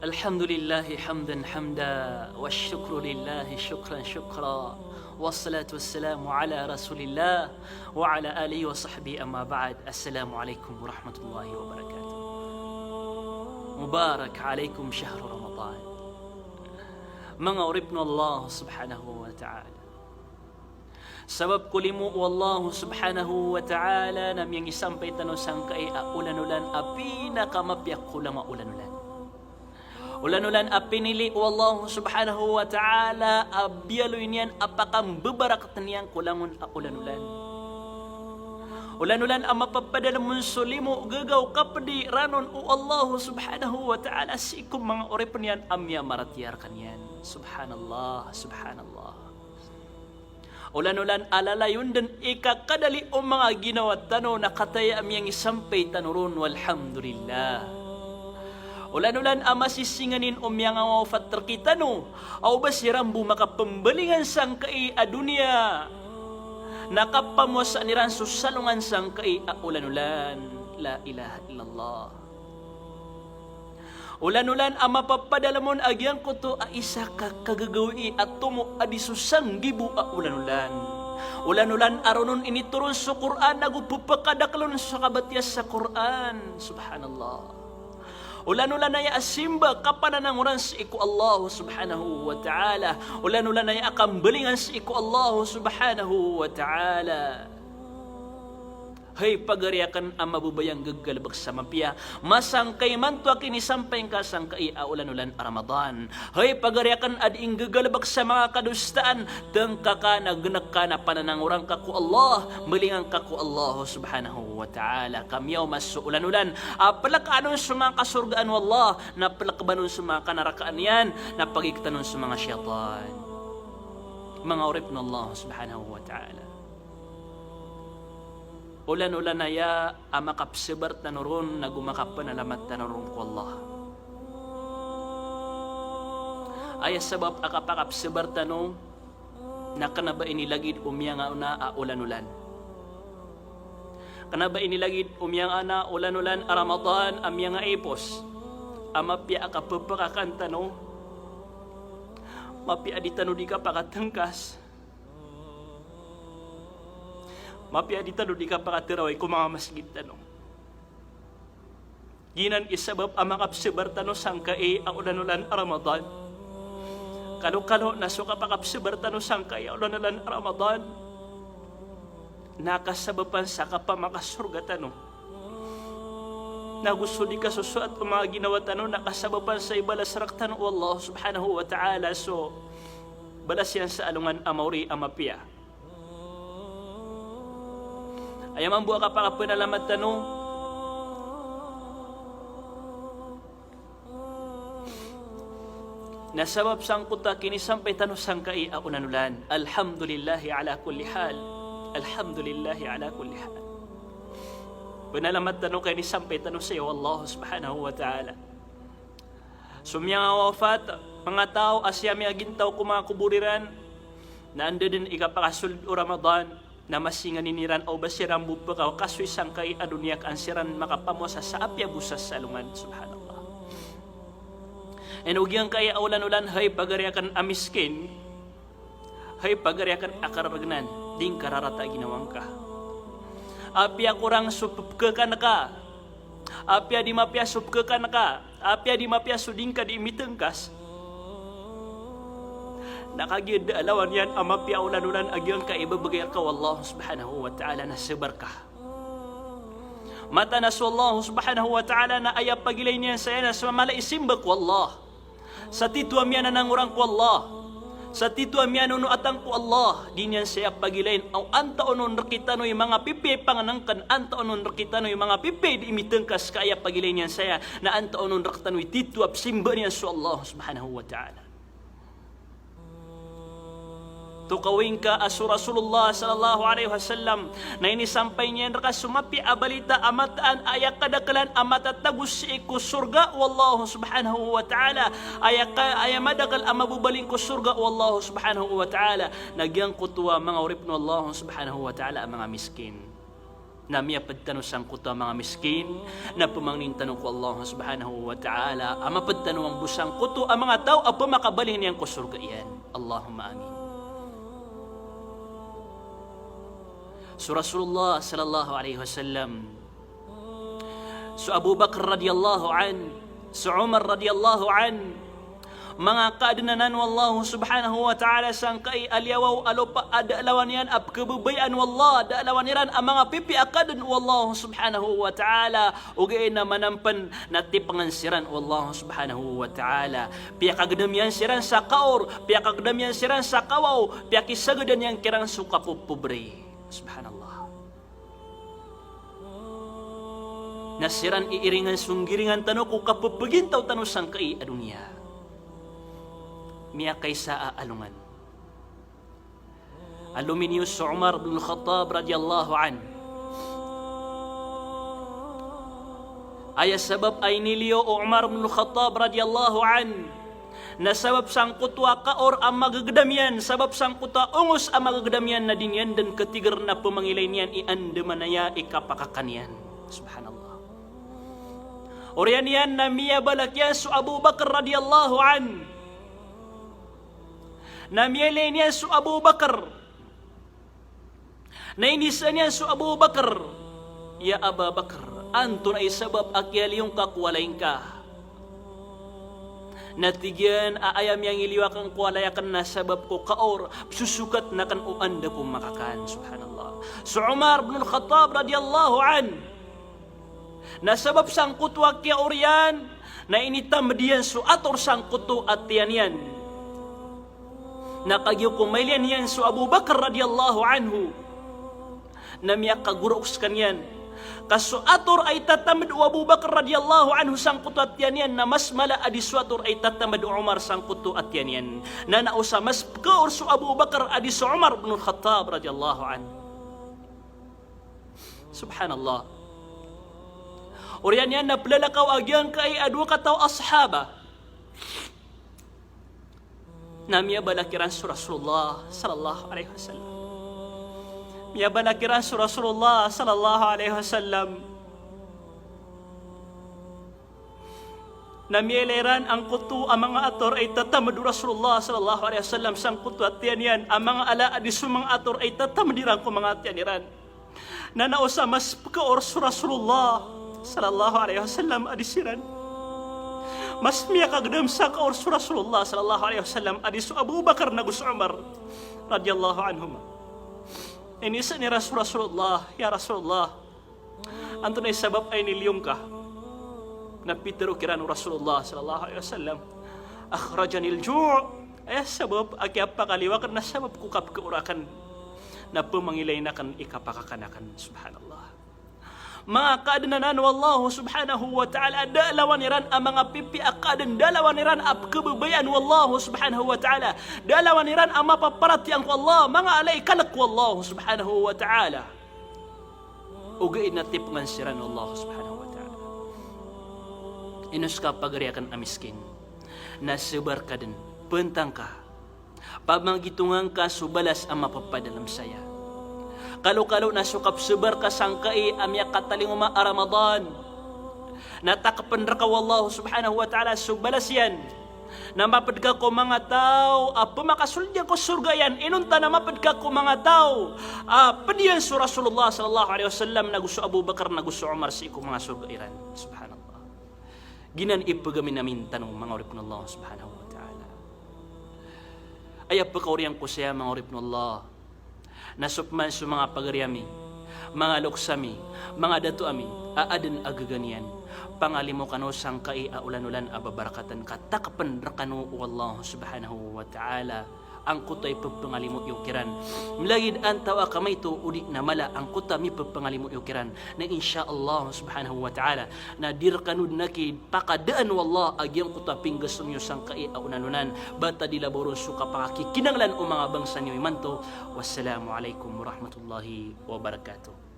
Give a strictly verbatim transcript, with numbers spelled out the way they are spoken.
الحمد لله حمدا حمدا، والشكر لله شكرا شكرا، والصلاة والسلام على رسول الله وعلى آله وصحبه، أما بعد. السلام عليكم ورحمة الله وبركاته. مبارك عليكم شهر رمضان. Manga oripn o Allah subhanahu wa ta'ala. Sabap ko limo o Allah subhanahu wa ta'ala na miyangisampay tano sangkai a olan-olan a pinakamapiya ko langowan a olan-olan. Olan-olan a pinili o Allah subhanahu wa ta'ala a biyaloy niyan a pakambebarakatn iyan ko langon a olan-olan. Olan-olan a mapapadalem on so limo, gagaw, kapdi, ranon o Allah subhanahu wa ta'ala sii ko manga oripn iyan a miyamaratiyaya rkaniyan. Subhanallah, subhanallah. Olan-olan a lalayon dn i kakadali o manga ginawa tano na kataya a miyangisampay tano ron, walhamdulillah. Olan-olan a masisinganin o miyangawafat rkitano, a o ba siran bo makapmbalingan sangkai a doniya na kapamowasaan iran so salongan sangkai a olan-olan. La ilaha illallah. Olan-olan a mapapadalem on a giyangkoto a isa ka kagagawii a tomo a di so sanggibo a olan-olan. Olan-olan a ron on initoron so Qur'an ago pepakadaklon so kabatiya sa Qur'an. Subhanallah. Olan-olan aya a simba, kapananangoran sii ko Allah subhanahu wa ta'ala. Olan-olan aya a kambalingan sii ko Allah subhanahu wa ta'ala. Hay pagari akn a mababayang gagalbk sa mapiya, masangkai manto a kinisampay ngka sangkai a olan-olan a Ramadan. Hay pagari akn a dii nggagalbk sa manga kadosaan, tngka ka na gnk ka na pananangoran ka ko Allah, mbalingan ka ko Allah subhanahu wa ta'ala. Ka miyaoma so olan-olan a plkaan on so manga kasorgaan o Allah, na plkban on so manga kanarakaan iyan, na pagiktan on so manga shaytan. Manga oripn o Allah subhanahu wa ta'ala. Olan-olan aya a makapsabar tano ron, nago makapnalamat tano ron ko Allah. Aya sabap a kapakapsabar tano, na kna ba inilagid o miyangaona a olan-olan. Kna ba inilagid o miyangaona a olan-olan a Ramadan a miyangaipos a mapiya a kapepakakan tano, mapiya a di tano di kapakatngkas, mapiya a di tano di kapakatarawih ko manga masgit tano. Giyanan i sabap a makapsabar tano sangkai a olan-olan a Ramadan. Kalokalo na so kapakapsabar tano sangkai a olan-olan a Ramadan na kasabapan sa kapamakasorga tano. Nago so di kasosoat o manga ginawa tano na kasabapan sa ibalas rktano o Allah subhanahu wa ta'ala so balas iyan sa alongan a maori a mapiya. Aya mambo a kapakapnalamat tano na sabap sangkoto a kinisampay tano sangkai a olan-olan. Alhamdulillahi ala kulli hal. Alhamdulillahi ala kulli hal. Pnalamat tano ka inisampay tano sii o Allah subhanahu wa ta'ala. So miyangawafat, manga taw a sii miyagintaw ko manga kobor iran, na anda dn i kapakasold o Ramadan, na masinganin iran a o ba siran bo pkakasoy sangkai a doniya ka an siran makapamowasa sa apiya bo sa salongan. Subhanallah. Ino giyangkai a olan-olan, hay pagari akn a miskin, hay pagari akn a kararagnan, di ngka rarata a ginawa ngka. Apiya korang so pphkakan ka, apiya di mapiya so pkakan ka, apiya di mapiya so di ngka di mitngkas, na kagiya da a lawan iyan a mapiya a olan-olan a giyangkai a ibabagay rka o Allah subhanahu wa ta'ala na sabar ka. Mataan a so Allah subhanahu wa ta'ala na aya pagilay niyan saya na sa mala i simba ko Allah. Sa tito a miyananangoran ko Allah, sa tito a miyanonoatan ko Allah, di niyan saya pagilayn. Aw antaa on rktano i manga pipiya i pangnngkn, antaa on rktano i manga pipiya i di mitngkas, ka aya pagilay niyan saya na antaa on rktano i tito a pzimba niyan so Allah subhanahu wa ta'ala. Tokawi ngka a so Rasulullah sallallahu alaihi wasallam na inisampay niyan rka so mapiya a balita a mataan a aya kadaklan a matatago sii ko sorga o Allah subhanahu wa ta'ala. Aya ka, aya madakl a mababaling ko sorga o Allah subhanahu wa ta'ala na giyangkoto a manga oripn o Allah subhanahu wa ta'ala a manga miskin. Na miyapd tano sangkoto a manga miskin, na pmangnin tano ko Allah subhanahu wa ta'ala a mapd tano mambo sangkoto a manga taw a pmakabaling iyan ko sorga iyan. Allahumma amin. So Rasulullah sallallahu alaihi wasallam, so Abu Bakr radiyallahu anhu, so Umar radiyallahu anhu, manga kaadn anan o Allah subhanahu wa ta'ala sangkai a liyawaw a lopa a da a lawan iyan a pkhababayaan o Allah, da a lawan iran a manga pipiya a kaadn o Allah subhanahu wa ta'ala, ogaid na manampan na tipngan siran o Allah subhanahu wa ta'ala. Piyakagdam iyan siran sa kaor, piyakagdam iyan siran sa kawaw, piyakisagadan iyan kiran so kapopobri. Subhanallah. Na siran i iringan so nggiringan tano ko kapphagintaw tano sangkai a doniya. Miyakaisa a alongan. Alominiyo so Umar bin Khattab radiyallahu anhu. Aya sabap a iniliyo o Umar bin Khattab radiyallahu anhu na sabap sangkoto a kaor a magagdam iyan, sabap sangkoto a ongos a magagdam iyan, na di niyan dn khatigr na pmangilay niyan i andamanaya i kapakakan iyan. Subhanallah. Oriyan iyan na miyabalak iyan so Abu Bakr radiyallahu anhu. Na miyailay niyan so Abu Bakr. Na inisaan iyan so Abu Bakr, "Ya Aba Bakr, antonaa i sabap a kiyaliyo ngka ko walay ngka?" Na tig iyan a aya miyangiliyo akn ko walay akn na sabap ko kaor, pzosokatn akn o anda ko makakan. Subhanallah. So Umar bin Al-Khattab radiyallahu anhu, na sabap sangkoto a kiyaor iyan, na initamd iyan so ator sangkoto a tiyan iyan. Na kagiya ko mailay niyan so Abu Bakr radiyallahu anhu, na miyakagorok skaniyan. Ka so ator a itatamd o Abu Bakr radiyallahu anhu sangkoto a tiyan iyan na mas mala a di so ator a itatamd o Umar sangkoto a tiyan iyan. Na naosa mas pkaor so Abu Bakr a di so Umar bin Khattab radiyallahu anhu. Subhanallah. Oriyan iyan na plalakaw a giyangkai a dowa kataw a sahaba. Na miyabalak iran so Rasulullah sallallahu alaihi wasallam. Miyabalak iran so Rasulullah sallallahu alaihi wasallam. Na miyailay iran angkoto a manga ator a itatamd o Rasulullah sallallahu alaihi wasallam sangkoto a tiyan iyan, a manga ala a di so manga ator a itatamd iran ko manga tiyan iran. Na naosa mas pkaor so Rasulullah sallallahu alaihi wasallam a di siran. Mas miyakagdam sa kaor so Rasulullah sallallahu alaihi wasallam a di so Abu Bakr nago so Umar radiyallahu anhuma. Inisaan iran so Rasulullah, "Ya Rasulullah, antonaa i sabap a iniliyo ngka?" Na pitharo kiran o Rasulullah sallallahu alaihi wasallam, "Akhrajanil ju'." Aya sabap a kiyapakaliyo akn na sabap ko kapkaor akn. Na pmangilay akn i kapakakan akn. Subhanallah. Manga kaadn anan o Allah subhanahu wa ta'ala, da a lawan iran a manga pipiya a kaadn, da a lawan iran a pkhababayaan o Allah subhanahu wa ta'ala, da a lawan iran a mapaparatiyaya ko Allah, manga ala i kalk o Allah subhanahu wa ta'ala. Ogaid na tipngan siran o Allah subhanahu wa ta'ala. Ino ska pagari akn a miskin? Na sabar ka dn, pantang ka. Pamanggitongan ka so balas a mapapadalm saya. Kalokalo na so kapsabar ka sangkai a miyakatalingoma a Ramadan, na takpn rka o Allah subhanahu wa ta'ala so balas iyan. Na mapd ka ko manga taw a pmakasold iyan ko sorga iyan, inonta na mapd ka ko manga taw a pd iyan so Rasulullah sallallahu alaihi wasallam, nago so Abu Bakar, nago so Umar, sii ko manga sorga iran. Subhanallah. Giyanan i pagaminamin tano, manga oripn o Allah subhanahu wa ta'ala. Aya pkaoriyan ko saya, manga oripn o Allah, na so pman so manga pagari ami, manga loks ami, manga dato ami a adn a gaga niyan, pangalimo kano sangkai a olan-olan a babarakatan ka takpn rkano o Allah subhanahu wa ta'ala angkoto a ippangalimo iyo kiran. Lagid antawaa ka maito odi na mala angkoto a mippangalimo iyo kiran. Na insha Allah subhanahu wa ta'ala, na di rkano dn aki pakadaan o Allah a giyangkoto a pinggasto niyo sangkai a olan-olan, bata di labaw ron so kapakakikinanglan o manga bangsa niyo imanto. Wassalamu alaikum warahmatullahi wabarakatuh.